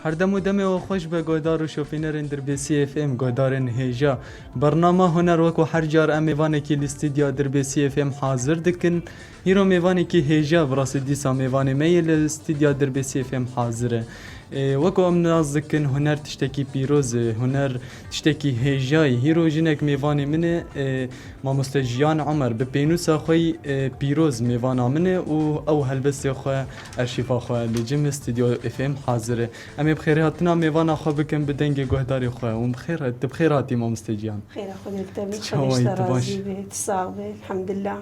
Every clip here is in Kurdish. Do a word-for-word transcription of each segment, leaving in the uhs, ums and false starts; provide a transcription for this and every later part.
Her dem û demê we xweş be, guhdar û şopînerên Dirbêsî F M, guhdarên hêja. Bernama Huner wekû her car em mêvanekî li stûdya Dirbêsî F M hazir dikin. Hîro mêvanekî hêja, bi rastî dîsa mêvanê me yê li stûdya Dirbêsî F M hazir e. Ê, wekû em nas dikin, huner tiştekî pîroz e, huner tiştekî hêja ye. Hîro jinek mêvanê min e, ê, Mamoste Jiyan Omer, bi pênûsa xwe yî, e, pîroz mêvana min e û ew helbestê xwe, erşîfa xwe li cem stûdyo F M hazir e. Em ê bi xêrhatina mêvana xwe bikin bi dengê guhdarê xwe. Hûn bi xêr, tu bi xêr hatî, Mamoste Jiyan. Xêra Xwedê li te be, Xwedê ji te razî be, tu sax be, elhamdulillah.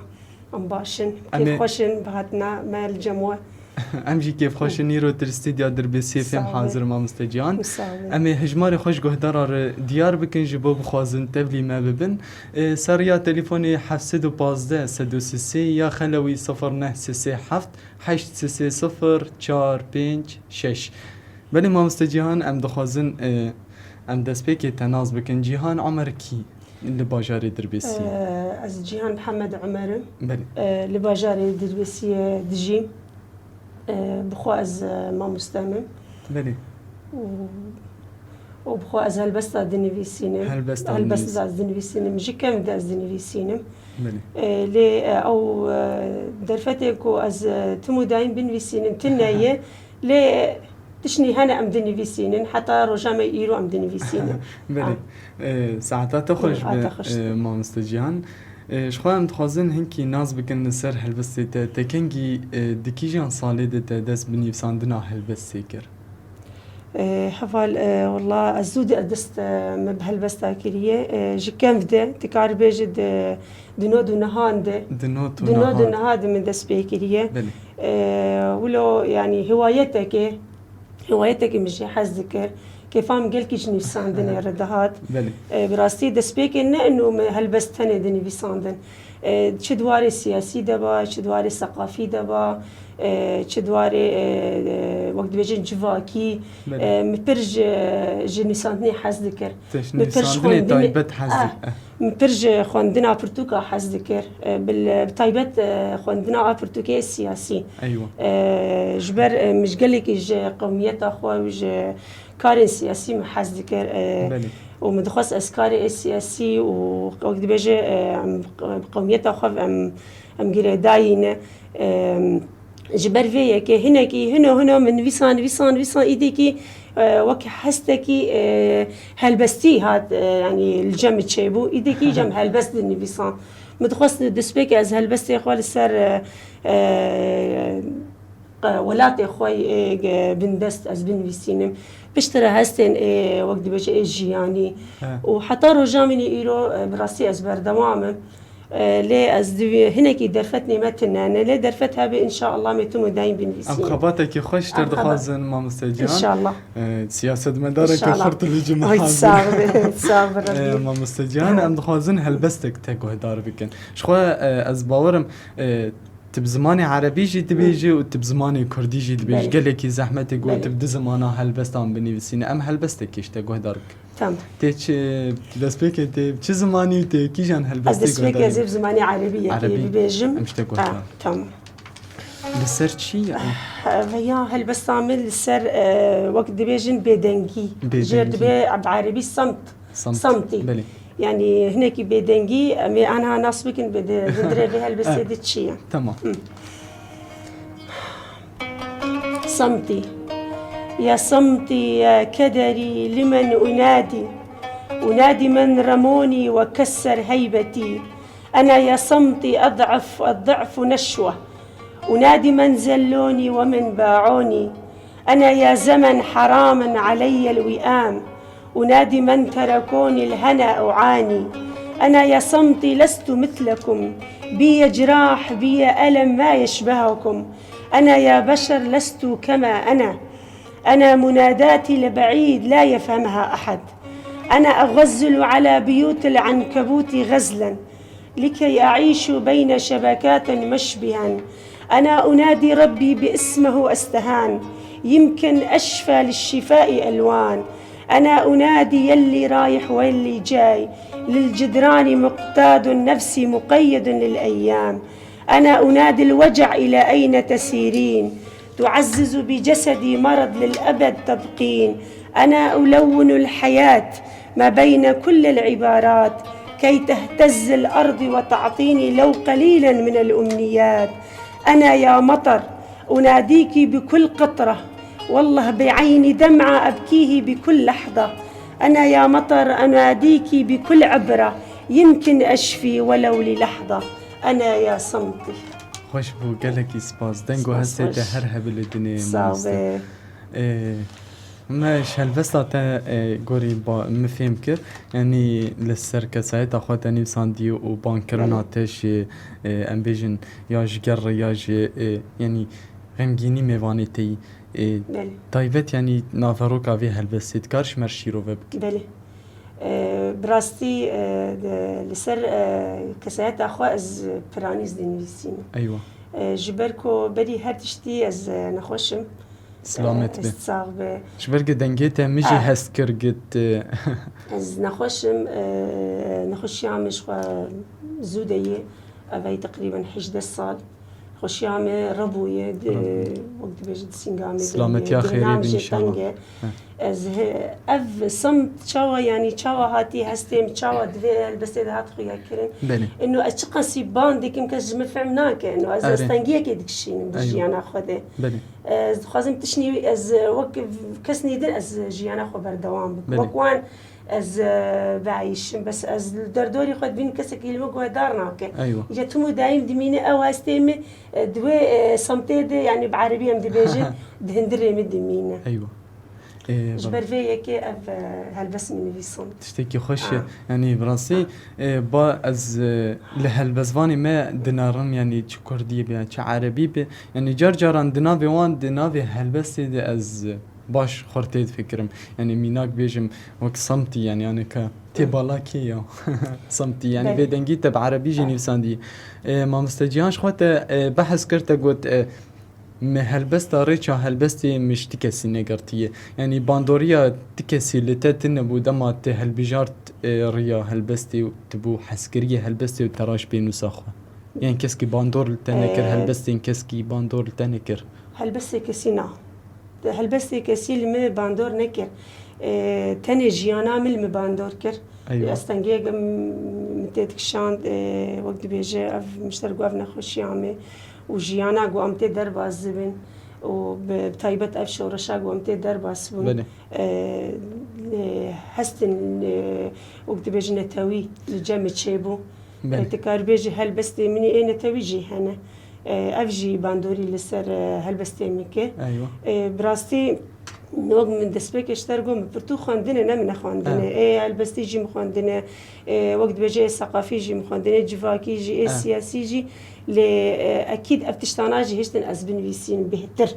Em baş in, kêfxweş in bi hatina me li cem we. Em jî kêfxweş in, îro tu li stûdya Dirbêsî F M hazir, Mamoste Cihan. Em ê hejmarê xwe ji guhdara re diyar bikin, ji bo bixwazin tevlî me bibin. E, ser riya telîfonê heft sed û pazdeh, sed û sê sê ya xelewî sifir neh sê sê heft heşt sê sê sifir çar pênc şeş. Belê Mamoste Cihan, em dixwazin, e, em destpêkê te nas bikin. Cihan Omer kî? Li bajarê Dirbêsiyê. Ee, ez Cihan Mihemed Omer im. Belê. Ee, li bajarê Dirbêsiyê dijîm. Ee, bi xwe ez, e, mamoste me. Belê. Û, û bi xwe ez helbesta dinivîsînim. Helbesta Helbesta dinivîsînim. ez dinivîsînim. Ji kevn de ez dinivîsînim. Belê. Ee, lê, e, ew, e, derfetê ku ez, e, tim û dayîm binivîsînim, tune ye. Lê tiştî hene em dinivîsînin, heta roja me îro em dinivîsînin. Belê. Ah. E, saeta te xweş be, e, mamoste Cihan. E, ji xwe em dixwazin hinkî nas bikin li ser helbestê te. Te kengî, e, di kîjan salê de te dest bi nivîsandina helbestê kir? E, heval, e, wela ez zû de dest, e, me bi helbesta kiriye. E, ji kevn de, dikarî bêje di, di nod û nehan de. Di nod û nehan de min dest pê kiriye. Belê. E, wilo, yanî, hiwayetek e. Hiwayetekî min jê hez dikir. Kêfa min gelkî ji nivîsandinê re dihat. Belê. E, bi rastî destpêkê ne ino me helbest tenê dinivîsandin. E, çi di warê siyasî de ba, çi di warê seqafî de ba, e, çi di warê, e, e, wek dibêjin civakî, Belê. e, min pir ji, ji nivîsandinê hez dikir. Te ji Min pir ji nivîsandinê xwendinê taybet hez Ah, dikir. Min pir ji xwendina pirtûka hez dikir. E, bil-, bi taybet, e, xwendina a pirtûkê siyasî. Eywa. E, ji ber, e, min ji gelekî ji qewmiyeta xwe û ji karên siyasî min hez dikir. E, Belê. û min dixwest ez karê ê siyasî û wek dibêje, e, em bi qewmiyeta xwe em, em girêdayî ne. E, Ji ber vê yekê hinekî hino hino min nivîsa, nivîsa, nivîsa, îdîkî, e, wek hestekî, e, helbestî hat, e, yanî li cem min çêbû. Îdîkî cem helbest dinivîsan. Min dixwest destpêkê ez helbestê xwe li ser, e, e, welatê xwe, e, bindest ez binivîsînim. Piştre hestên, e, wek dibêje ê jiyanî. He. Û heta roja min îro, e, bi rastî ez berdewam im. E, lê ez divê hinekî derfet nême tune ne, lê derfet hebe, înşallah, me tim û dayîm binivîsîne. Em xebatekî xweş ji te Em xebat- dixwazin, mamoste Cihan. Înşallah. E, siyasetmedareke Înşallah. xurt li cim Ay, hazir. sağ be, sağ be, E, Rabbî. mamoste Cihan, em dixwazin helbestek te guhdar bikin. Ji xwe, e, ez bawerim, e, tu bi zimanê erebî jî dibêjî û tu bi zimanê kurdî jî dibêjî. Belê. Gelekî zehmet e ku Belê. tu bi du zimana helbestan binivîsîne. Em helbestekê ji te guhdar bikin. Tamam. Tê çi, destpêkê tê çi zimanî û tê kîjan helbestê Ez destpêkê guhdarî? ez ê bi zimanê erebî yekê Erebî. bibêjim. Em ji te guhdar. Ha, tamam. Li ser çi ya? Veya helbesta min li ser, e, wek dibêjin bêdengî. Bêdengî. Jêr dibe bi erebî samt. Samt. Samtî. Belê. Yanî hinekî bêdengî, em ê anha nas bikin, bê de, di dirê vê helbestê Eh. de çi ye? Tamam. Hı. صمتي، يا صمتي، يا كدري، لمن أنادي؟ أنادي من رموني وكسر هيبتي. أنا يا صمتي أضعف، الضعف نشوة. أنادي من زلوني ومن باعوني. أنا يا زمن حرام علي الوئام. أنادي من تركوني الهنا أعاني. أنا يا صمتي لست مثلكم. بي جراح، بي ألم ما يشبهكم. أنا يا بشر لست كما أنا. أنا مناداتي لبعيد لا يفهمها أحد. أنا أغزل على بيوت العنكبوت غزلا لكي أعيش بين شبكات مشبها. أنا أنادي ربي باسمه أستهان، يمكن أشفى للشفاء ألوان. أنا أنادي يلي رايح ويلي جاي، للجدران مقتاد، نفسي مقيد للأيام. أنا أنادي الوجع إلى أين تسيرين؟ تعزز بجسدي مرض للأبد تبقين. أنا ألون الحياة ما بين كل العبارات كي تهتز الأرض وتعطيني لو قليلا من الأمنيات. أنا يا مطر أناديك بكل قطرة، والله بعيني دمعة أبكيه بكل لحظة. أنا يا مطر أناديك بكل عبرة، يمكن أشفي ولو للحظة. أنا يا صمتي. Xweş bû, gelekî spas. Deng û hestê te her hebe li dinê, mamoste. Sağ be. Ê, me ji helbesta te, ê, gorî ba-, min fêm kir. Yanî li ser kesayeta xwe te nivîsandî û bankirina te ji, ê, em bêjin ya ji gerre ya ji, ê, yanî xemgînî mêvanê te yî. Ê, taybet yanî naveroka vê helbestê dikar ji me re şîrove bike? Belê. E, bi rastî, e, de, li ser, e, kesayeta xwe ez piranî ez dinivîsînim. Eywa. E, ji ber ku berî her tiştî ez, e, nexweş im. Silamet be. E, sax be. Ji ber ku dengê te min jî hest kir got, e, ez nexweş im, e, nexweşiya min ji xwe zû de ye. Ev ey teqrîben hejdeh sal. Xweşiya me rebûye, di, wek dibêje di sînga me de ye, cihna me jê teng e. Ez he, ev simt çawa, yanî çawa hatî hestê min, çawa di vê helbestê de hat xuya kirin. Belê. Ino ez çiqasî ban dikim, kes ji min fehm nake. Ino ez, ez tengiyekê dikişînim di jiyana xwe de. Belê. Ez dixwazim tiştî, ez wek kesnî din ez jiyana xwe berdewam bikim. Belê. Wek wan ez, e, bieyşim, bes ez li derdorî xwe dibînim kesekî li min guhdar nake. Eywa. Îca tim û daîm dimîne ew hestê min, e, di wê, e, semtê de, yanî bi erebî em dibêjin, di hundirê min dimîne. Eywa. Ê, ji ber vê yekê ev, e, helbest min nivîsand. Tiştekî xweş e. Ha. Yanî bi rastî, e, ba ez, e, li helbestvanê me dinarim, yanî çi kurdî be, çi erebî be, yanî car caran di navê wan, di navê helbestê de ez, e, baş xwe tê difikirim. Yanî mînak bêjim wek samtî, yanî aneka tê bala kê ya? Samtî, yanî vê dengî te bi erebî jî nivîsandî. E, mamoste Cîhan ji xwe te, e, behs kir, te got, e, me helbesta, rêça helbestê min ji ti kesî negirtiye. Yanî bandoriya ti kesî li te tune bû dema te hilbijart, e, riya helbestê û tu bû hezkiriyê helbestê û te raş pênûsa xwe. Yan keskî bandor li te nekir, e, helbestên keskî bandor li te nekir? Helbestê kesî na. Helbestê kesî li min bandor nekir. E, tenê jiyana min li min bandor kir. Eywa. Ez tengiyek min tê dikişand, e, wek dibêje ev min ji te re got ev nexweşiya me û jiyana got em tê derbas dibin û bi, bi taybet ev şoreşa got em tê derbas bûn. Belê. E, e, hestin, e, wek dibêje netewî li cem min çêbû. Belê. E, tu karî bêjî helbestê min ê netewî jî hene. E, ev jî bandorî li ser, e, helbestê min kir. Eywa. E, bi rastî, wek min destpêkê ji te re got, min pirtûk xwendine, ne min nexwendine. E. Ê helbestî jî min xwendine, e, wek dibêje ê seqafî jî min xwendine, civakî jî, ê, e, siyasî jî. Lê, e, ekîd ev tiştana jî hiştin ez binivîsînim bêhtir.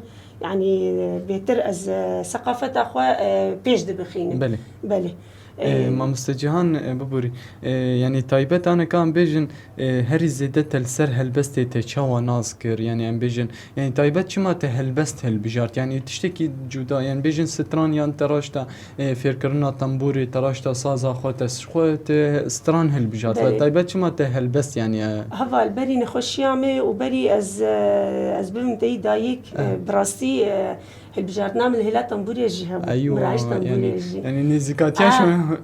Yanî, e, bêhtir ez, e, seqafeta xwe, e, pêş dibixînim. Belê. Belê. Ê, e, mamoste Cîhan, e, biborî, e, yanî taybet aneka em bêjin, e, herî zêde te li ser helbestê te çawa nas kir? Yanî em bêjin, yanî taybet çima te helbest hilbijart? Yanî tiştekî cuda, yanî bêjin stran yan te raşta, e, fêrkirina tembûrê, te raşta saza xwe, te xwe te stran hilbijart. Belê. Taybet çima te helbest, yanî, e, Heval, berî nexweşiya me û berî ez, e, ez bibim teyî dayik, e, e, bi rastî, e, Hilbijartina min li hêla tembûrê jî hebû. Eywa, min raşt tembûrê yanî, jî. Yanî nêzîkatiya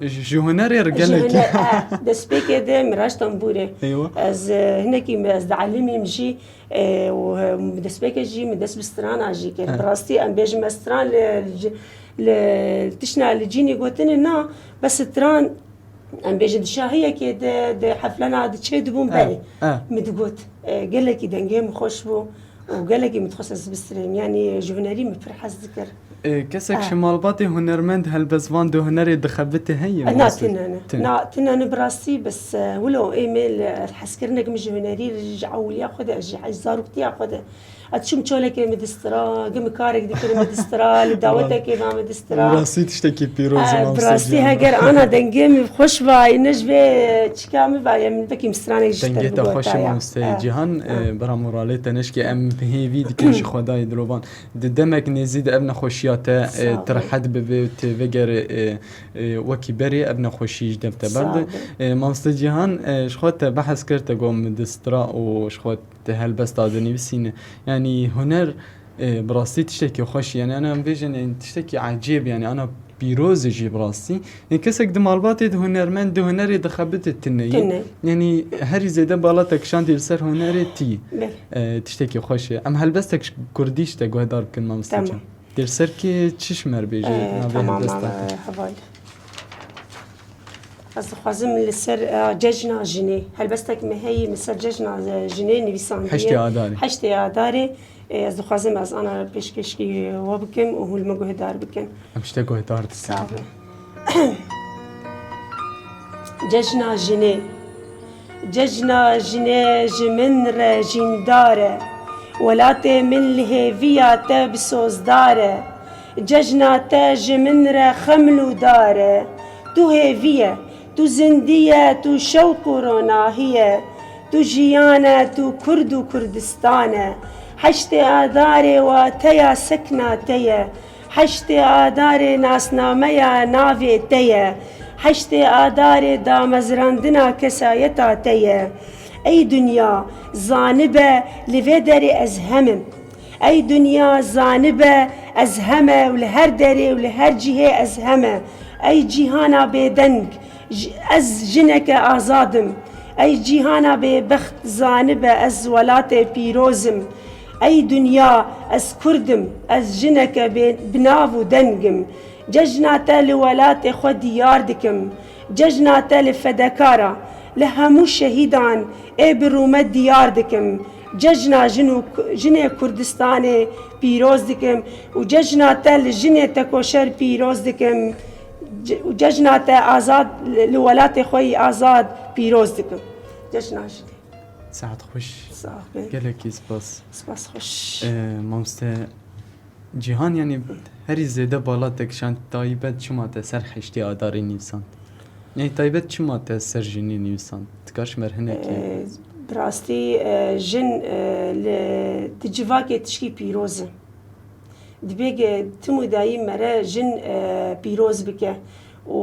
ji, ji hunerê re gelekî. Ji huner, e, destpêkê de min raşt tembûrê. Eywa. Ez, e, hinekî me, ez dielimîm jî, e, û, e, destpêkê jî min dest bi strana jî kir. E. Bi rastî em bêjin me stran li, li, li tişna li cînî gotine na, bes stran Em bêjin di şahiyekê de, di heflena de çê dibûn, e, belê. E. Min digot, e, gelekî dengê min xweş bû û gelekî min dixwest ez bistirêm. Yanî ji hunerî min pir hez dikir. E, kesek, e, ji malbatê hunermend, helbestvan di hunerê dixebite heye? E, na, mamoste? Tune ne. Tune. Na, tune ne bi rastî, bes, e, wilo ê me li hezkirinek min ji hunerî, ji ewiliya xwe de, ji, ji zaroktiya xwe de. Ez çûm çolekê min distira, gim karek dikirim min distira, li dawetekê va min distira. Bi rastî tiştekî pîroz e, mamoste Cîhan. Bi rastî heger ana dengê min xweş va, ne ji vê çika min va, ya min vekî min stranek ji te bigota ya. Dengê te xweş e mamoste Cîhan, e, bira moralê te neşkê em hêvî dikin ji Xwedayê dilovan. Di demek nêzî de ev nexweşiya te, e, ti rehet bibe û tu vegere, e, e, wekî berê ev nexweşî ji dev te berde. Sağ ol. E, mamoste Cîhan, e, ji xwe te behs kir, te got min distira û ji xwe Te helbesta dinivîsîne. Yanî huner, Ê, bi rastî tiştekî xweş, yanî, ana em bêjin, ê, tiştekî ecêb, yanî, ana pîroz e jî bi rastî. Ê, kesek di malbatê de hunermend, di hunerê dixebite tune ye. Tune. Yanî, herî zêde bala te kişandî li ser hunerê tî. Belê. Ê, tiştekî xweş e. Em helbestek ji kurdî ji te guhdar bikin, mamoste Tamam. can. Tê li ser kê çi ji me re bêjî Ee, navê tamam, helbesta te? Ee, heval. Ez dixwazim li ser, e, cejna jinê. Helbestek me heyî li ser cejna, e, jinê nivîsandiye. Heştê Adarê. Heştê Adarê. E, ez dixwazim ez ana pêşkêşkî we bikim û hûn li min guhdar bikin. Em ji te guhdar dikin. Sağ olun. Cejna jinê. Cejna jinê ji min re jîndar e. Welatê min li hêviya te bi sozdar e. Cejna te ji min re xeml û dar e. Tu hêvî ye, tu zindî ye, tu şewq û ronahî ye. Tu jiyan e, tu Kurd û Kurdistan e. Heştê Adarê wateya sekna te ye. Heştê Adarê nasnameya navê te ye. Heştê Adarê damezrandina kesayeta te ye. Ey dinya, zanibe li vê derê ez hem im. Ey dinya, zanibe ez hem e û li her derê û li her cihê ez hem e. Ey cîhana bêdeng, j-, ez jineke azad im. Ey cîhana bêbext, zanibe ez welatê pîroz im. Ey dinya, ez Kurd im, ez jineke bê, bi nav û deng im. Cejna te li welatê xwe diyar dikim. Cejna te li fedekara, li hemû şehîdan ê bi rûmet diyar dikim. Cejna jin û ku-, jinê Kurdistanê pîroz dikim û cejna te li jinê tekoşer pîroz dikim. Ce-, û cejna te azad li, li welatê xwe yî azad pîroz dikim. Cejna jinê. Saet xweş. Sax be. Gelekî spas. Spas xweş. Ee, mamoste Cîhan, yanî herî zêde bala te kişand, taybet çima te ser heştê Adarê nivîsand? Yanî taybet çima te ser jinê nivîsand? Dikar ji me re hinekî Ee, bi rastî, e, jin, e, li, di civakê tişkî pîroz e. Divê ge tim û dayî me re jin, e, pîroz bike û,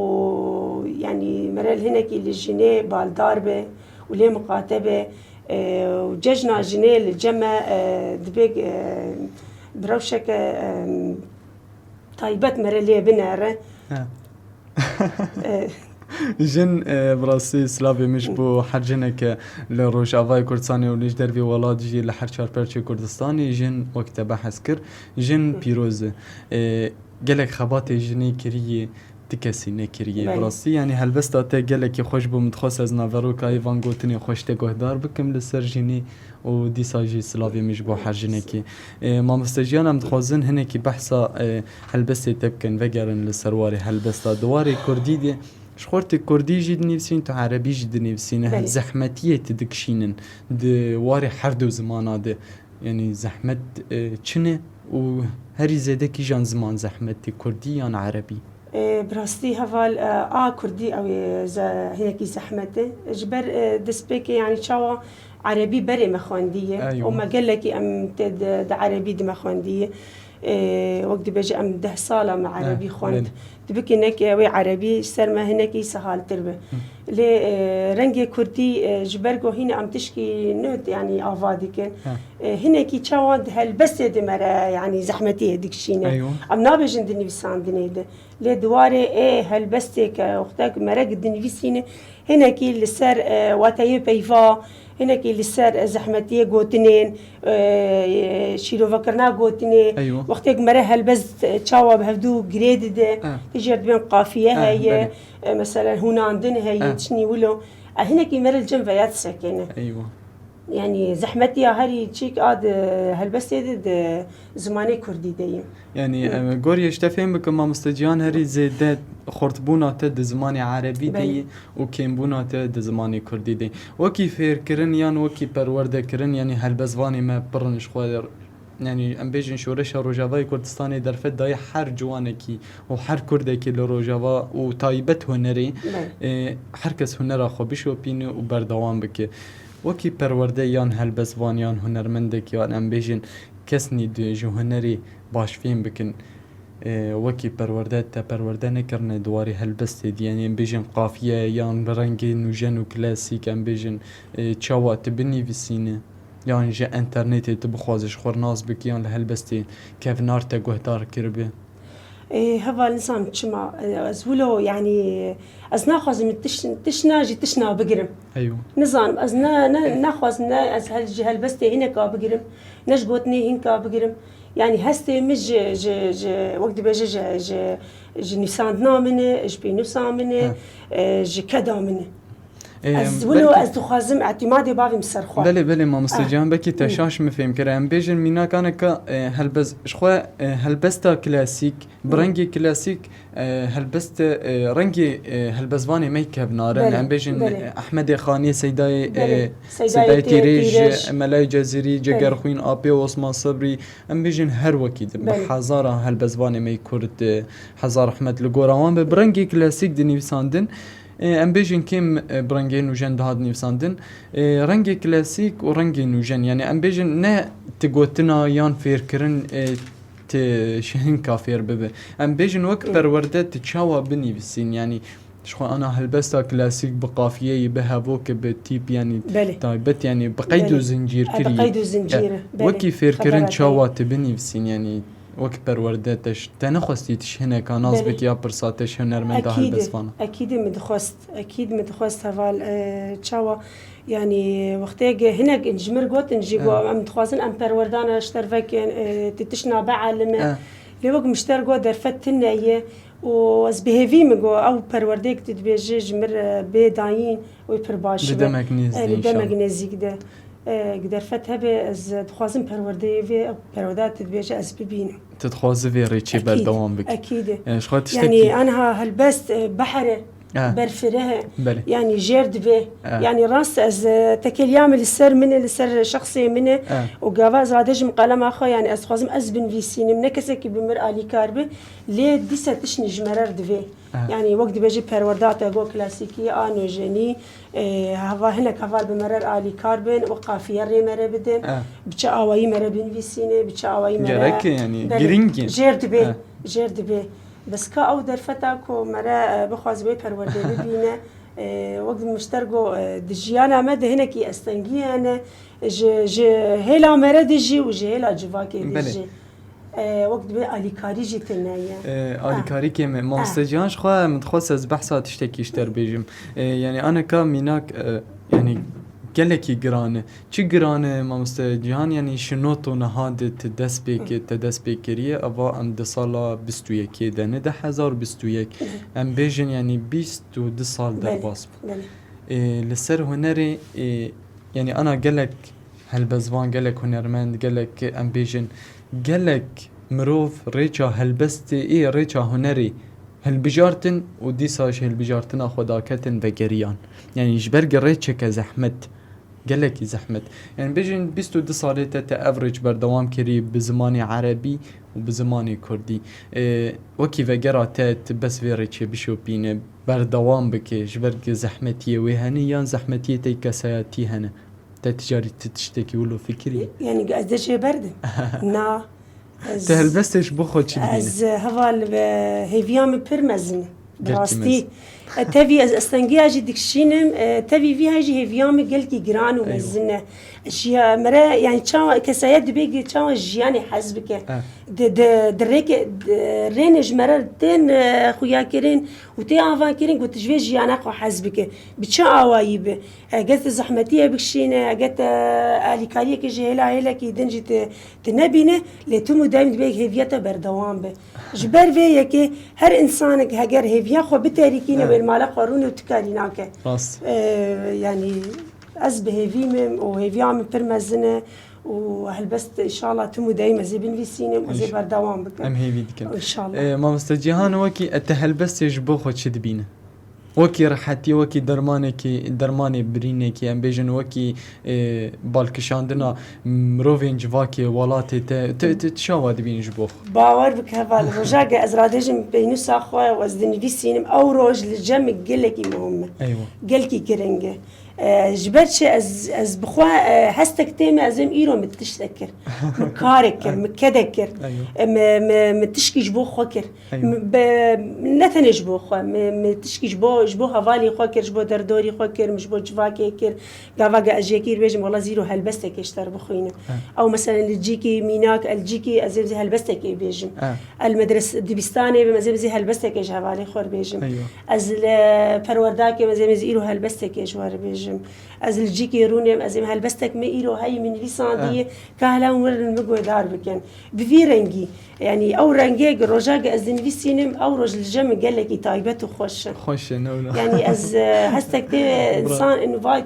yanî, me re li hinekî li jinê baldar be û lê miqate be, e, û cejna jinê li cem me, e, divê, e, bi rewşeke, e, taybet me re lê binere. He. E, Jin, e, bi rastî silavê min ji bo her jineke li Rojavayê Kurdistanê û li ji dervê welat jî li her çar perçê Kurdistanê jin wek te behs kir. Jin Hı. pîroz e. E, gelek xebatê jinê kiriye, ti kesî nekiriye. Belê. Bi rastî, yanî helbesta te gelekî xweş bû. Min dixwest ez naveroka van gotinê xweş te guhdar bikim li ser jinê û dîsa jî silavê min ji bo her jinekê. E, mamoste Jiyan, em dixwazin hinekî behsa, e, helbestê te bikin, vegerin li ser warê helbesta. Di warê kurdî de, ji xortê kurdî jî dinivîsîn, tu erebî jî dinivîsîne. Belê. Zehmetiyê tu dikişînin di warê her du zimana de. Yanî zehmet, e, çi ne û herî zêde kîjan ziman zehmet tê, kurdî yan erebî? E, bi rastî heval, e, a kurdî ew ê ze-, hinekî zehmet e. Ji ber, e, destpêkê, yanî çawa erebî berê me xwendiye. Eywa. Û me gelekî em tê di, di erebî di me xwendiye. E, wek dibêje em deh sala me Eh, erebî xwend. belê. Dibikî nek wê erebî ji ser me hinekî sehaltir be. Hı. Lê, e, rengê kurdî, e, ji ber ku hîn em tişkî nû, yanî, ava dikin. He. E, hinekî çawa di helbestê di me re, yanî, zehmetiyê dikişîne. Eywa. Em nabêjin di nivîsandinê de. Lê di warê ê helbestê ke wextek merek dinivîsîne, hinekî li ser, e, wateyê peyva, hinekî li ser, e, zehmetiyê gotinên, e, şîrovekirina gotinê. Eywa. Wextêk mere helbest, e, çawa bi hevdû girê dide, Eh. tu jê dibên qafiye Eh, heye, belê. e, meselen hûnandin heye, Eh. tiştî wilo. E, hinekî mere li cem veya disekêne. Eywa. Yanî zehmetiya herî çîk a di helbestê de di zimanê kurdî de ye. Yanî, Hı. em, goriyê ji te fêm bikim, mamoste Cihan, herî zêde xurtbûna te di zimanê erebî de Belê. ye û kêmbûna te di zimanê kurdî de ye. Wekî fêrkirin yan wekî perwerdekirin, yanî helbestvanê me pir in ji xwe, yanî em bêjin Şoreşa Rojavayê Kurdistanê derfet daye her ciwanekî û her kurdekî li Rojava û taybet hunerê, Belê. e, her kes hunera xwe bişopîne û berdewam bike. Wekî perwerde yan helbestvan yan hunermendek yan em bêjin kesnî di ji hunerê baş fêm bikin, e, wekî perwerde te perwerde nekirine di warê helbestê dî, yanî em bêjin qafiye yan bi rengê nûjen û klasîk em bêjin, e, çawa tu binivîsîne, Yan ji enternetê tu bixwazî ji xwe nas bikî, yan li helbestê kevnar te guhdar kiribe? Ê, heval nizam çima, e, ez wilo, yanî, ez naxwazim tişt-, tişna jî tişna bigirim. Eywa. Nizanim, ez ne, ne, naxwazim ne ez hel-, ji helbestê hineka bigirim, ne ji gotinê hinka bigirim. Yanî hestê min ji, ji, ji, wek dibêje ji, ji, ji nivîsandina min e, ji pênûsa min e, e, ji keda min e. Ez wilo ez dixwazim îtîmadê bavêm ser xwe. Belê, belê, mamoste Cihan, belkî te şaş min fêm kir. Em bêjin mînakaneka, e, helbez-, ji xwe, e, helbesta klasîk, bi rengê klasîk, e, helbest, e, rengê, e, helbezvanê me kevnar in. Belê, Em bêjin, belê. e, Ehmedê Xanî, Seydayê, Belê. e, Seydayê Seydayê Tê-, Tîrêj, Tîrêj. Melay Cezîrî, Ceger Belê. Xwîn, Apê Osman Sebrî. Em bêjin her wekî di, bi Belê. hezara helbezvanê me yê Kurd, e, hezar rehmet li gora wan be. Bi rengê klasîk dinivîsandin. E, em bêjin kêm, e, bi rengê nûjen dihat nivîsandin. E, rengê klasîk û rengê nûjen, yanî em bêjin ne ti gotina yan fêrkirin, e, ti şihinka fêr bibe. Em bêjin wek Hı. perwerde ti çawa binivîsîn, yanî ji xwe ana helbesta klasîk bi qafiyeyî, bi hevokê, bi tîp, yanî Belê. taybet, yanî bi qeyd û Belê. zincîr E, bi kirî. qeyd û zincîr, E, belê. wekî fêrkirin Xebera te. çawa ti binivîsîn, yanî wek perwerde te ş-, te nexwestî ti ji hineka nas Belê. bikî ya pirsa te ji hunermenda Ekîdî, helbestvana? ekîdî min dixwest, ekîd min dixwest heval, e, çawa, yanî wextê ge hinek ji mir gotin jî Eh. got, em dixwazin em perwerdana ji te re vekin, e, tu tişna bielime. Eh. Lê wek min ji te re got derfet tune ye û ez bi hêvî min got, ew perwerdeyek tu dibêjî ji mir, e, bê dayîn wê pir baş Di be. demek nêzdî, E, li demek inşallah. nêzîk de. E, derfet hebe, ez dixwazim perwerdeyê vê, perwerdeya tu dibêje ez bibînim. Tu dixwazî vê rêçê Ekîd, berdewam bikî? ekîd e. E, ji xwe tiştekî Yanî anha helbest, e, behr e, Eh. berfireh e. Belê. Yanî jêr dibe. Eh. Yanî rast ez, e, tekeliya min li ser min e, li ser şexsê min e. Eh. Û gava ez radejim qelema xwe, yanî ez dixwazim ez binivîsînim, ne kesekî bi mir alîkar be. Lê dîsa tiştî ji me re dibe. Eh. Yanî wek dibêje perwerda te got klasîkî, a nûjenî, e, heva hinek heval bi me re alîkar bin û qafiye rê me re bidin. Eh. Bi çi awayî me re binivîsîne, bi çi awayî me re Gerek e, yanî Belê. girîng e. Jêr dibe, Eh. jêr dibe. Bes ka ew derfeta ku me re, e, bixwaze wê perwerdê bibîne, e, wek min ji te re got, e, di jiyana me de hinekî estengî hene, ji, ji hêla me re dijî û ji hêla civakê Belê. dijî. E, wek dibê alîkarî jî tune ye. E, Ha. alîkarî kêm e. Mamoste Ha. Cihan, ji xwe min dixwest ez behsa tiştekî ji te re bêjim. E, yanî aneka mînak, e, yanî gelekî giran e. Çi giran e, mamoste Cihan, yanî ji not û niha de tu dest pê kir, te dest pê kiriye, eva em di sala bîst û yekê de ne, du hezar bîst û yek. Em bêjin, yanî bîst û du sal Belê, derbas bû. belê. E, li ser hunerê, e, yanî ana gelek helbestvan, gelek hunermend, gelek, em bêjin, gelek mirov rêça helbestê ê, rêça hunerê hilbijartin û dîsa ji hilbijartina xwe daketin vegeriyan. Yanî ji ber rêçeke zehmet, gelekî zehmet. Yanî bêjin bîst û du salê te, te ev rêç berdewam kirî bi zimanê erebî û bi zimanê kurdî. Ê, wekî vegera te, tu bes vê rêçê bişopîne, berdewam bike, ji ber zehmetiyê wê hene yan zehmetiyê te kesayetî hene? Te ti carî ti tiştekî wilo fikirî? Yanî ez dê jê berdim. Na. Ez, Te helbestê ji bo xwe çi dibîne? Ez heval ve hêviya min pir mezin e. Bi Gelkî rastî. mezin. E, tevî ez estengiya jî dikişînim, e, tevî vî hay jî hêviya min gelkî giran û Eywa. mezin e. Ji ya mere, yanî çawa kesayet dibê ki çawa jiyanê hez bike. Ha. Di, di, di rêke, di, rêne ji mere tên, e, xuya kirin û tê ava kirin ku tu ji vê jiyana xwe hez bike. Bi çi awayî bi? Eger tu zehmetiyê bikişîne, eger te alîkariyekê ji hêla hêlekî din jî tu, tu nebîne, lê tim û daîm divê hêviya te berdewam be. Ji ber vê yekê her însanek heger hêviya xwe biterîkîne, Evet. wê li mala xwe rûne û tu karî nake. Rast. Ee, yanî ez bi hêvî me û hêviya min pir mezin e û helbest înşallah tim û daîm ez ê binivîsînim, ez ê Înş- berdewam bikim. Em hêvî dikin. Înşallah. Ee, Mamoste Cîhan, wekî e, te helbestê ji bo xwe çi dibîne? Wekî rehetî, wekî dermanekî, dermanê birînekî, em bêjin wekî, e, balkişandina mirovên civakê welatê te, te, te çawa dibînî ji bo xwe? Bawer bike heval, roja ge ez radêjim peynûsa xwe û ez dinivîsînim, ew roj li cem min gelekî muhim e. Eywa. Gelkî giring e. E, ji ber çi ez, ez bi xwe, e, hestek tê me, ez êm îro min tiştek kir. Min karek kir, min kedek kir. Eywa. E, min, min, min tişkî ji bo xwe kir. Eywa. Min be-, ne tenê ji bo xwe, min, min tişkî ji bo, ji bo hevalê xwe kir, ji bo derdorî xwe kir, min ji bo civakê kir. Gava ge ez jêkî bêjim, wela ez îro helbestekê ji te re bixwînim. Ha. Ew meselen li cîkî mînak, el cîkî ez ê helbestekê bêjim. Ha. El medres dibistanê bim, ez ê helbestekê ji hevalê xwe re bêjim. Eywa. Ez li perwerdakê me, ez ê îro helbestekê ji we re bêjim. Ez li cîkê rûnêm, ez êm helbestek me îro heyî min nivîsandiyê, Eh. Ka hela hûn werin min guhdar bikin. Bi vî rengî, yanî ew rengê gi roja gi ez dinivîsînim, ew roj li cem min gelekî taybet û xweş e. Xweş e, ne wilo. Yanî ez, e, hestek tê Bra- însan in va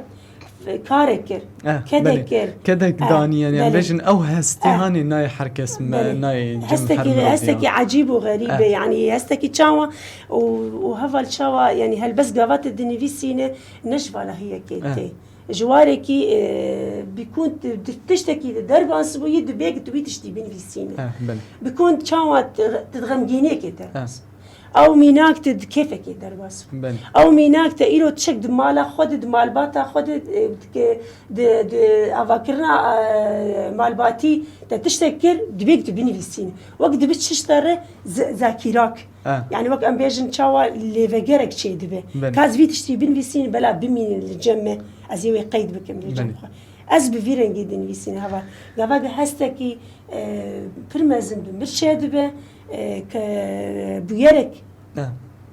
karek kir, Eh, kedek belê. Kir. Kedek Eh, danî, yanî em belê. Bêjin ew hestî Eh. Hanê nayê her kes me, Belê. Nayê cem Hestekî, her merdî hestekî ya. Ecîb û xerîb e, Eh. Yanî hestekî çawa û, û heval çawa, yanî helbest gava te dinivîsîne, ne ji vala hiyekê Eh. Tê. Ji warekî, e, bi ku tu, tu tiştekî derbas bûyî, dibê tu wî tiştî binivîsîne. Eh, belê. Bi ku çawa tu, tu xemgîniyekê te. Eh. Ew mînak tu di kêfekê derbas bû. Belê. Ew mînak te îro tişek di mala xwe de, di malbata xwe de, e, di, di, di avakirina, e, malbatî te tiştek kir, dibê tu binivîsîne. Wek dibi tişta re z-, zakîrak. Ah. Yanî wek em bêjin çawa lêvegerek çêdibe. Belê. Ka ez vî tiştî binivîsînim, bela bimînin li cem me, ez ê wê qeyd bikim li cem Belê. Xwe. Ez bi vî rengî dinivîsînim heval. Gava di hestekî, e, pir mezin bi mir çêdibe, e, ke bûyerek Ah.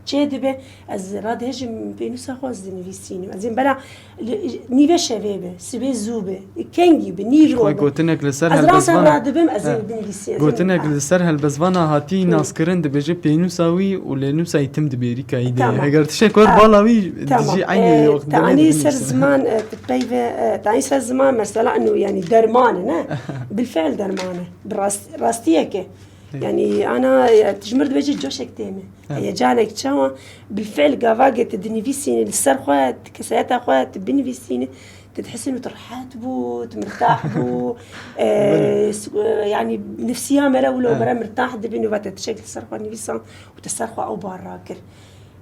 çêdibe, ez radihêjim pênûsa xwe ez dinivîsînim. Ez ê bela Li, nîve şevê be, sibê zû be, kengî be, nîvro Xwe be. Gotinek li ser Ez rasan helbestvan- radibim, ez ê Eh. binivîsî, ez ê Gotinek Ah. li ser helbestvan a hatî Hı. Naskirin dibêje pênûsa wî û lênûsa îtim dibêrî kayî de. Tamam. Heger tiştek wer Ah. bala wî Tamam. dijî eynî Eh, wextê te anî ser ziman, eh, tu peyve, eh, te anî ser ziman mesela eno, yanî derman e, ne? Bilfel derman e. Bi rast-, rastiyeke. Hı. Yanî ana, eh, tu ji mir dibêje coşek tê me. Hı. Heyecanek çawa? Bilfel gava ge tu dinivîsînî li ser xwe, tu kesayeta xwe, tu binivîsînî, tu dihesînî tu rehet bû, tu mirtah bû, e, s-, e, yanî nefsiya me re wilo Hı. me re mirtah dibîn û va te tişek li ser xwe nivîsan û te ser xwe ew bar rakir.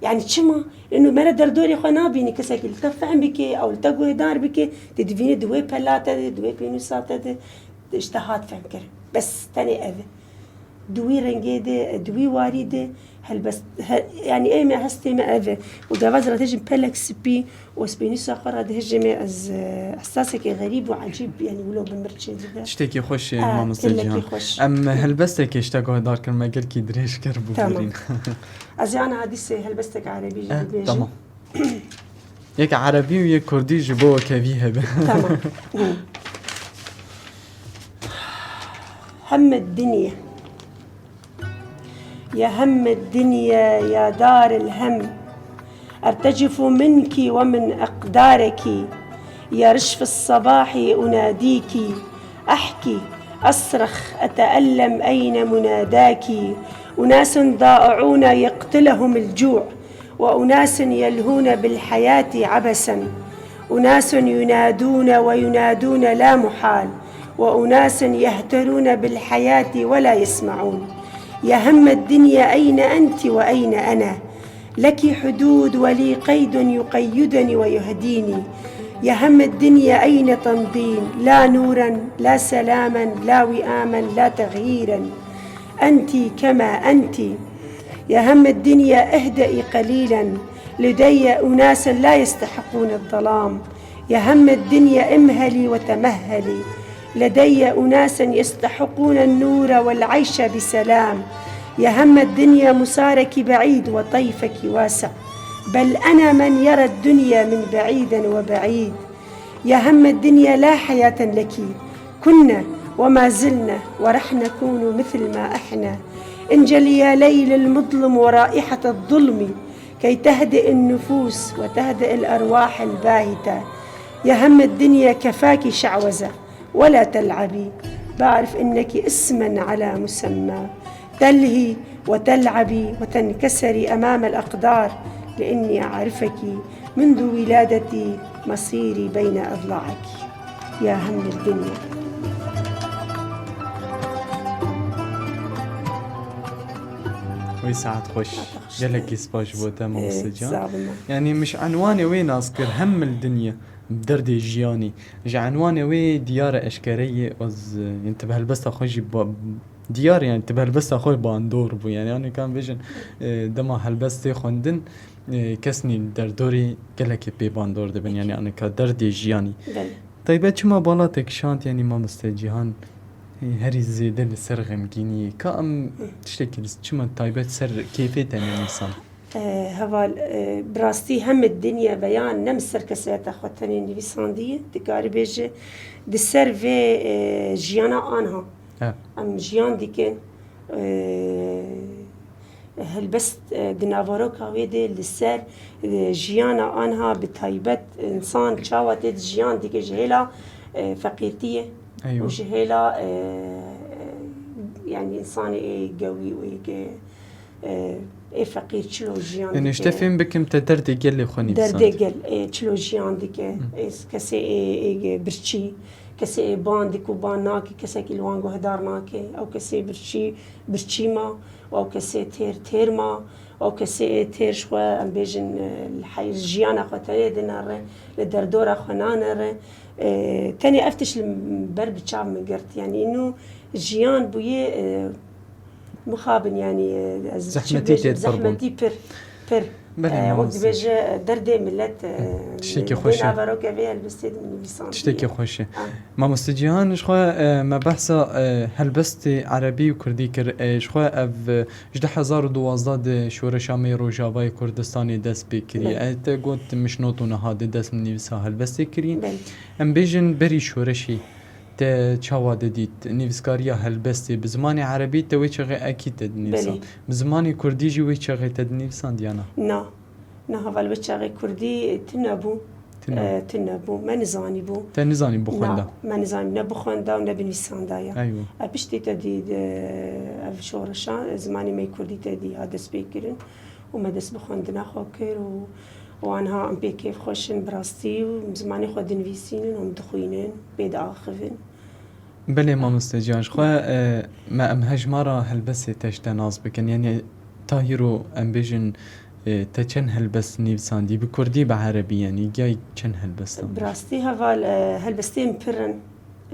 Yanî çima? Ino me re derdorê xwe nabînî kesekî li te fehm bike, ew li te guhdar bike, tu divînî di wê pela te de, di wê pênûsa te de, ji te hat fehm kirin. Bes tenê ev e. Di wî rengê de, di wî warî de helbest, he, yanî ê me hestê me ev e. Û gava ez radihêjim pelek spî û spênûsa xwe radihêjê me ez, e, ehsasekê xerîb û ecîb, yanî wilo bi mir çêdibe. Tiştekî xweş e, Ah, mamoste gelekî Cihan. Xweş. Em helbestekê ji te guhdar kirin, me gelkî dirêj kir bû Tamam. Birîn. Ez ê ana hadîsê helbestek erebî jî Eh, bibêjim. Tamam. Yek erebî û yek kurdî ji bo wekevî hebe. Tamam. Hı. Hemme dinya. يا هم الدنيا يا دار الهم، أرتجف منك ومن أقدارك. يا رشف الصباح أناديك، أحكي، أصرخ، أتألم، أين مناداك؟ أناس ضائعون يقتلهم الجوع، وأناس يلهون بالحياة عبثا، أناس ينادون وينادون لا محال، وأناس يهترون بالحياة ولا يسمعون. يا هم الدنيا، أين أنت وأين أنا؟ لك حدود ولي قيد يقيدني ويهديني. يا هم الدنيا، أين تمضين؟ لا نورا، لا سلاما، لا وئاما، لا تغييرا. أنت كما أنت. يا هم الدنيا، اهدئي قليلا، لدي أناسا لا يستحقون الظلام. يا هم الدنيا، امهلي وتمهلي، لدي أناسا يستحقون النور والعيش بسلام. يا هم الدنيا، مسارك بعيد وطيفك واسع، بل أنا من يرى الدنيا من بعيد وبعيد. يا هم الدنيا، لا حياة لك، كنا وما زلنا ورح نكون مثل ما إحنا. انجلي يا ليل المظلم ورائحة الظلم، كي تهدئ النفوس وتهدئ الأرواح الباهتة. يا هم الدنيا، كفاك شعوذة، ولا تلعبي، بعرف إنك اسما على مسمى، تلهي وتلعبي وتنكسري أمام الأقدار، لأني أعرفك منذ ولادتي، مصيري بين أضلاعك. يا هم الدنيا. Wey saet xweş. Saet xweş. Gelekî spas ji bo te, mamoste Can. Sağ olun. Yanî min ji enwanê wê nas kir, Hem il dinya. Derdê jiyanî. Ji enwanê wê diyar e, eşkere ye, ez, yani, tu bi helbesta xwe jî ba-, diyar e, yani, tu bi helbesta xwe bandor bû. Yani, yani, kan bêjin, e, dema helbest tê xwendin, e, kesnî derdorê gelekê pê bandor dibin. Yani, yani, ka derdê jiyanî. Belê. Taybet çima bala te kişand, yani, mamoste Cîhan, e, herî zêde li ser xemgînî ye? Ka em Hı. tiştekî li çima taybet ser keyfê te nivîsan? E, heval, e, bi rastî heme dinya veya ne min ser kesayeta xwe tenê nivîsandiye, dikarî bêje di ser vê, e, jiyana anha. He. Em jiyan dikin, e, helbest, e, di naveroka wê de li ser, e, jiyana anha bi taybet însan çawa tê di jiyan dike ji hêla, e, feqîrtiyê Eywa. û ji hêla, e, yani însanê ê gewî û ê ge-, e, ê feqîr çilo jiyan Yani dike. işte fêm bikim te derdê gelê xwe nivîsand. Derdê gel, e, çilo jiyan dike. Hı. E, kesê ê, ê birçî, kesê ê ban dik û ban nake, kesekî li wan guhdar nake. Ew kesê birçî, birçî ma, û ew kesê têr, têr ma, û ew kesê ê têr ji xwe, em bêjin, e, li heyr jiyana xwe tenê dinere, li derdora xwe nanere. E, tenê ev tişt li ber bi çav min girt. Yani îno jiyan bûye, e, Mixabin, yanî, ez Zehmetî çi bêjim, tê pir bûn. Zehmetî pir, pir. Belê, E, wek mamoste. Dibêje, derdê millet, e, Tiştekî dê xweş e. Naveroke vê helbestê de min nivîsand. Tiştekî xweş e. Ha. Mamoste Cîhan, ji xwe, e, me behsa, e, helbestê erebî û kurdî kir. E, ji xwe ev, e, ji du hezar û duwazdeh de şoreşa me yê Rojavayê Kurdistanê dest pê kiriye. Belê. E, te got, mişnot û niha de dest min nivîsa helbestê kiriye. Belê. Em bêjin berî şoreşê. Te çawa didît? Nivîskariya helbestê bi zimanê erebî te wê çaxê ekî te dinivîsand. Belê. Bi zimanê kurdî jî wê çaxê te dinivîsand ya na? Na. Na heval, wê çaxê kurdî tune bû. Tune. E, tune bû. Me nizanî bû. Te nizanî bixwenda? Na, me nizanî ne bixwenda û ne binivîsanda ya. Eywa. E, piştî te dî, e, ev şoreşa zimanê me kurdî te dî ha dest pê kirin. û me dest bi xwendina xwe kir û, û anha em pê kêfxweş in bi rastî û zimanê xwe dinivîsînin û em dixwînin, pê diaxivin. Belê mamoste Cihan, ji xwe, e, me em hejmara helbestê te ji te nas bikin. Yanî ta hîro em bêjin, e, te çend helbest nivîsandî? Bi kurdî, bi erebî, yanî giyayî çend helbestan? Bi rastî heval, e, helbestên pir in.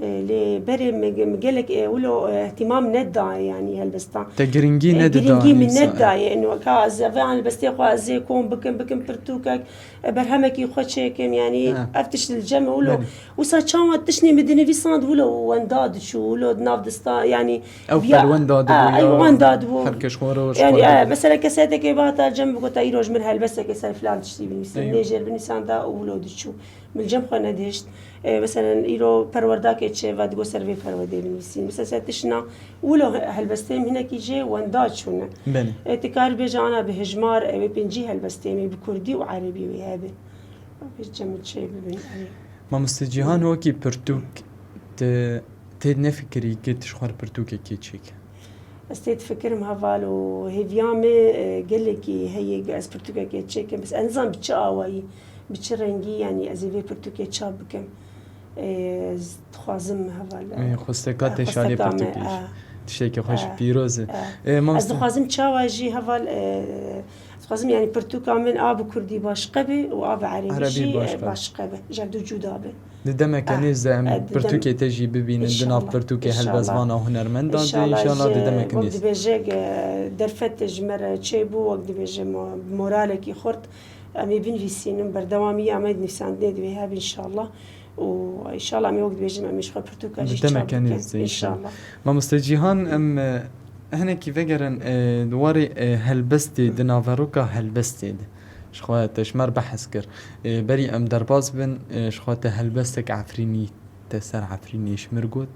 E, lê berê min, min gelek, e, wilo, e, ihtimam nedaye, yanî helbestan. Te giringî E, nedida giringî min nivîsa, e. nedaye. Eno, ka ez, ez vê helbestê xwe ez ê kom bikim, bikim pirtûkek, e, berhemekî xwe çêkim, yanî Ha. ev tişt li cem e wilo. Belê. Wisa çawa tiştê min dinivîsand wilo wenda diçû, wilo di nav dista, yanî Ew viya- pelwenda dibû Ha, ya ew wenda dibû. her kes xwe re Yani, xwe e, re. mesela kesetekê bihata cem bigota îro ji min helbestekê ser filan tiştî binivîsin. Eywa. Nêjêr binivîsanda û wilo diçû. Min cem xwe nedihişt. E, meselen, îro perwerdakê çêve digot ser vê perwerdeyê binivîsîn. Mesela, ser tiştna wilo he-, helbestê min hinekî jê wenda çûne. Belê. E, tu karî bêje ana bi hejmar, e, wê pêncî helbestê min bi kurdî û erebî wê hebe. Vê cem çê bibin, erê. Mamoste Cîhan, wekî pirtûk, tu tê nefikirî ku tu ji xwe re pirtûkekê çêke? Ez tê difikirim heval û hêviya me, e, gelekî heye ku ez pirtûkekê çêkim. Bes ez nizam bi çi awayî, bi çi rengî, yanî ez ê vê pirtûkê çap bikim. E, ez dixwazim heval, e, Ê, xwesteka e, te şalê xwesteka me, pirtûkê e, jî. Tiştekî xweş, e, pîroz e. e. Ê, Ez mamoste- dixwazim çawa jî heval, e, ez dixwazim, yanî pirtûka min a bi kurdî başqe be û a bi erebî Erebî jî, e, başqe. başqe be. Ji hev du cuda be. Di demeke Ah, nêz de em eh, di dem- pirtûkê te jî bibînin, di nav İnşallah, pirtûkê inşallah. helbestvan û hunermendan de, İnşallah, înşallah di ji, demeke wek nêz. dibêje, eh, derfet ji me re çêbû, wek dibêje mo-, moralekî xurt. Em ê binivîsînin, berdewamî ya me di nivîsandinê de wê hebe înşallah. Û înşallah em ê wek dibêjin, em ê ji xwe pirtûka Di jî çap demeke bikin. nêz de înşallah. Înşallah. Mamoste Cîhan, em, eh, hinekî vegerin, eh, di warê, eh, helbestê, di naveroka helbestê de. Ji xwe te ji me re behs kir. Ê, berî em derbas bin, ê, ji xwe te helbestek Efrînî, te ser Efrînê ji me re got.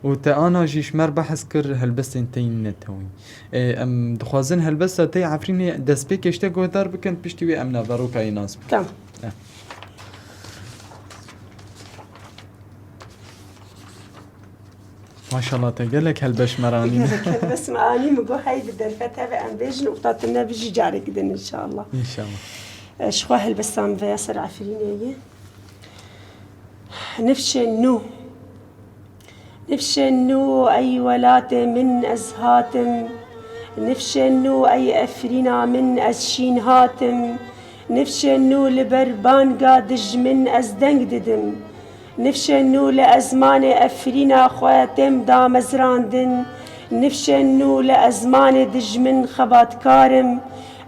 Û te ana jî ji me re behs kir, helbestên te yên netewî. Ê, em dixwazin helbesta te yê Efrînê destpêkê ji te guhdar bikin, piştî wê em naveroka wê nas bikin. Tamam. Eh. Maşallah te gelek helbest me re anîne. Gelek helbest me anî, min got hey bi derfet hebe em bêjin û ta tune bi jî carekî din înşallah. Înşallah. E, ji xwe helbesta min veya ser Efrînê ye. Nifşên nû. Nifşên nû ey welatê min ez hatim. Nifşên nû ey Efrîna min ez şîn hatim. Nifşên nû li ber banga dijmin ez deng didim. Nifşên nû li ezmanê Efrîna xwe têm damezrandin. Nifşên nû li ezmanê dijmin xebatkar im.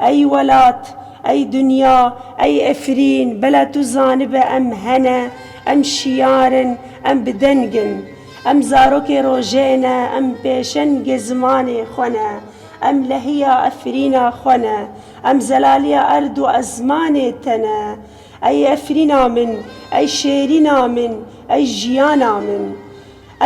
Ey welat, ey dinya, ey Efrîn, bela tu zanibe em hene, em şiyar in, em bi deng in. Em zarokê rojê ne, em pêşengê zimanê xwe ne. Em lehiya Efrîna xwe ne. Em zelaliya erd û ezmanê te ne. Ey Efrîna min, ey şêrîna min, ey jiyana min.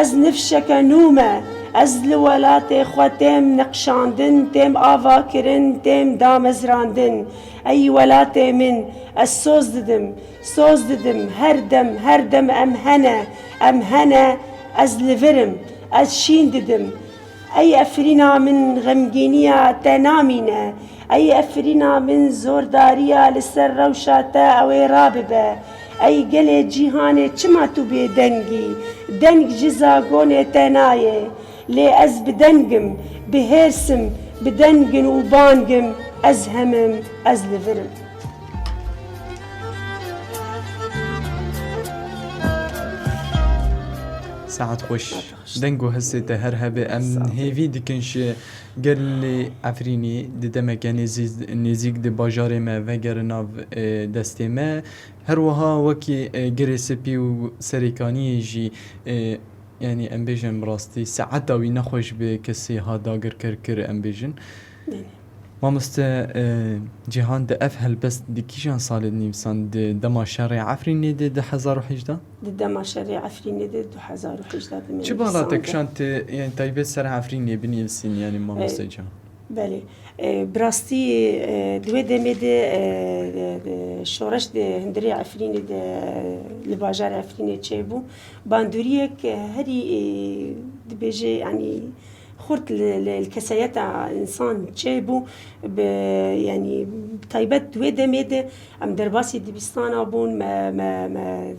Ez nifşeke nû me. Ez li welatê xwe têm neqşandin, têm avakirin, têm damezrandin. Ey welatê min, ez soz didim, soz didim. Her dem, her dem em hene, em hene. Ez li vir im, ez şîn didim. Ey Efrîna min, xemgîniya te namîne. Ey Efrîna min, zordariya li ser rewşa te ew ê rabibe. Ey gelê cîhanê, çima tu bêdeng î? Deng ji zagonê te nayê. Lê ez bi deng im, bi hêrs im, bi deng in û bang im, ez hem im, ez li vir im. Saet xweş. Deng û hestê te her hebe. Em hêvî dikin ji gelê Efrînê di demeke nêzî-, nêzîk di bajarê me vegere nav, e, destê me. Her wiha wekî, e, Girê Spî û Serêkaniyê jî, e, yanî em bêjin bi rastî saeta wî nexweş bi kesê ha dagirker kir, em bêjin. Belê. Mamoste, e, Cîhan, di ev helbest di kîjan salê dinivîsan? Di dema şerê Efrînê de, du hezar û hejdeh? Di dema şerê Efrînê de, du hezar û hejdeh de. Çi bala te kişand te, yani taybet ser Efrînê binivîsîn, yani mamoste Cîhan? Belê. E, bi rastî, e, di wê demê de, e, e, e, şoreş di hundirê Efrînê de, e, li bajarê Efrînê çêbû. Bandoriyek, e, herî, e, dibêje, yanî, xurt li, li, li kesayeta însan çêbû, bi, yanî, taybet di wê demê de em derbasî dibistana bûn, me, me, me,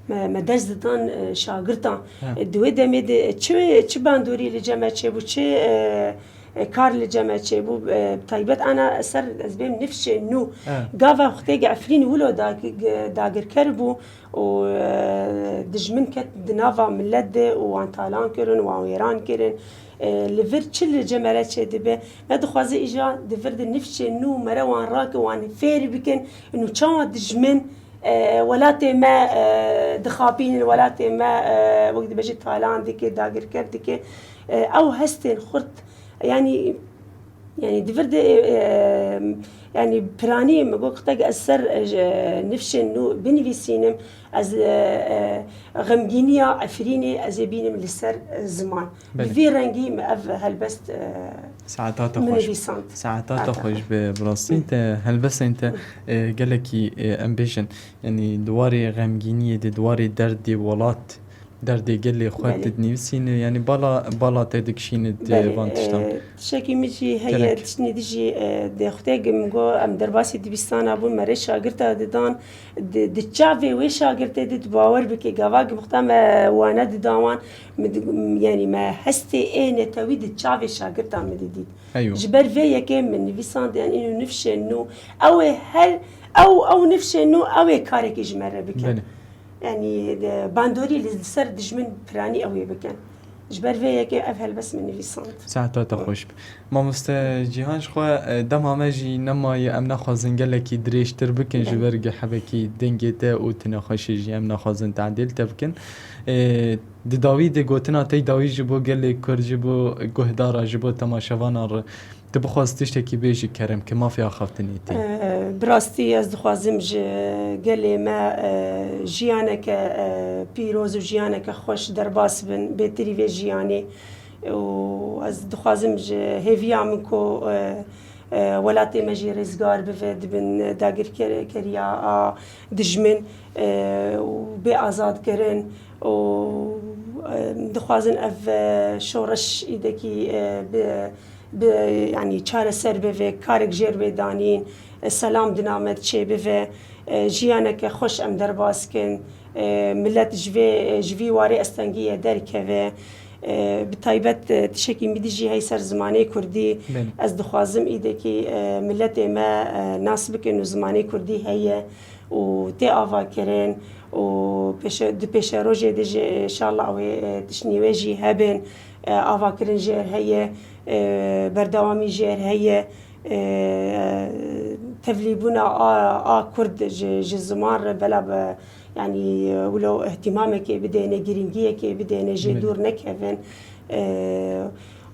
me, me ders didan, e, şagirtan. He. E, di wê demê de çi, çi bandorî li cem me çêbû, çi, e, e, kar li cem me çêbû, e, taybet ana ser ez bêm nifşên nû. He. Gava xwedê Efrîn wilo dag-, dagirker bû, û, e, dijmin ket di nava milet de û wan talan kirin, wan wêran kirin. E, li vir çi li cem me re çêdibe? Me dixwaze îja di vir de nifşên nû me re wan rake, wan fêr bikin. Nû çawa dijmin, e, welatê me, e, dixapînin, welatê me, e, wek dibêje talan dike, dagirker dike. E, ew hestên xurt, yanî, Yanî di vir de, e, yanî piranî min got, qetek ez ser, e, nifşên nû binivîsînim, ez, e, e, xemgîniya Efrînê ez ê bînim li ser, e, ziman. Belê. Bi vî rengî min ev helbest, e, Saeta te min xweş. Nivîsand. Saeta te xweş bi, bi rastî te helbestên te, e, gelekî, e, em bêjin, yanî di warê xemgîniyê de, di warê derdê welat, derdê gelê xwe Belê. Tu dinivîsîne, yanî bala, bala te dikişîne di Belê, van tiştan. E, tiştekî min jî heye, Gelek. Tiştnê di jî, e, dê xwedê min got, em derbasî dibistana bûn, me rê şagirta didan, di, di çavê wê şagirtê de tu bawer bike, gava ki mixta me wane dida wan, mi di, yanî me hestê ê netewî di çavê şagirta min didît. Eywa. Ji ber vê yekê min nivîsand, yanî îno nifşên nû, ew ê her, ew, ew nifşên nû, ew ê karekî ji me re bikin. Belê. Yanî, e, bandorî li ser dijmin piranî ew ê bikin. Ji ber vê yekê ev helbest min nivîsand. Saeta te xweş be. Mamoste Cîhan, ji xwe, e, dema me jî nemaye, em naxwazin gelekî dirêjtir bikin, ji Belê. Ber hebekî dengê te û tu nexweşî jî em naxwazin tadîl te bikin. E, di dawî de gotina te dawî ji bo gelê Kurd, ji bo guhdara, ji bo temaşevanan re, Tu bixwaz tiştekî bêjî kerem, ke mafê axaftinê tê. Eee, bi rastî ez dixwazim ji gelê me, eee, jiyaneke, eee, pîroz û jiyaneke xweş derbas bin, bêtirî vê jiyanê. Û ez dixwazim ji hêviya min ku, eee, eee, welatê me jî rêzgar bive, dibin dagirkeriya a dijmin, eee, û bê azadkirin û, eee, dixwazin ev, eee, şoreş îdekî, eee, bi bi, yanî çareser bive, karek jêr bê danîn, e, selam di nav me de çêbive, e, jiyaneke xweş em derbas kin, e, milet ji vê, ji vî warê estengiyê derkeve, E, bi taybet, e, tiştekî min dî jî hey ser zimanê kurdî. Belê. Ez dixwazim îdekî, e, miletê me, e, nas bikin û zimanê kurdî heye û tê avakirin û pêşe-, di pêşerojê de jî, inşallah, ew ê, e, tiştên wê jî hebin. E, avakirin jê re heye, e, berdewamî jê re heye. E, tevlîbûna a, a kurd ji, ji ziman re bela bi, yanî, wilo îhtîmamekê bidêne, girîngiyekê bidêne, jê Min. dûr nekevin. E,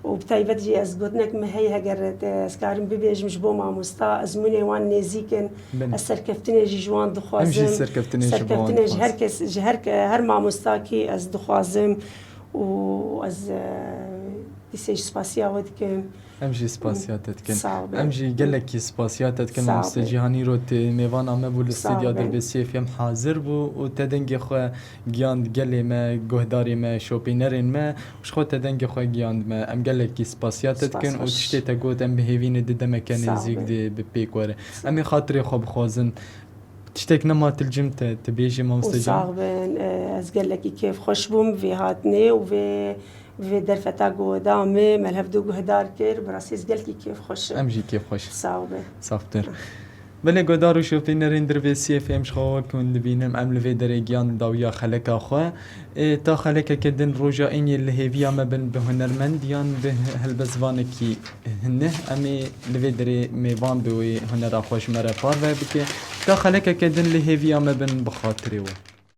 û bi taybet jî ez gotinek min heye, heger te, ez karim bibêjim ji bo mamosta, ezmûnê wan nêzîk in. Belê. Ez serkeftinê jî ji wan Em jî dixwazim. serkeftinê ji bo wan Serkeftinê ji dixwazim. her kes, ji her ke-, her mamostakî ez dixwazim û ez, e, dîsê jî spasiya we dikim. Em jî spasiya te dikin. Sağ ol. Em jî gelekî spasiya te dikin, Sağ ol. mamoste Cîhanî, ro tu mêvana me bû li Sağ ol. stûdya Dirbê C F M hazir bû û te dengê xwe giyand gelê me, guhdarê me, şopînerên me, ji xwe te dengê xwe giyand me. Em gelekî spasiya te Spas dikin û xweş. tiştê te got em bi hêvî ne di demeke Sağ ol. nêzîk de bi pêk were. Em ê xatirê xwe bixwazin. Tiştek nema tilcim te, tu bêjî, Û mamoste Cîhan. sax bin, e, ez gelekî kêfxweş bûm vê hatinê û vê, vê derfeta ku da me, me li hev du guhdar kir, bi rastî ez gelekî kêfxweş im. Em jî kêfxweş. Sax bin. Saf dir. Belê, guhdar û şopînerên Dirbê C F M, ji xwe wek hûn dibînim, em li vê derê giyan dawiya xeleka xwe. Ê, ta xelekeke din roja êniyê li hêviya me bin bi hunermend yan bi helbestvanekî hinih, em ê li vê derê mêvan bi wê hunera xwe ji me re parve bike. Ta xelekeke din li hêviya me bin bi xatirê we.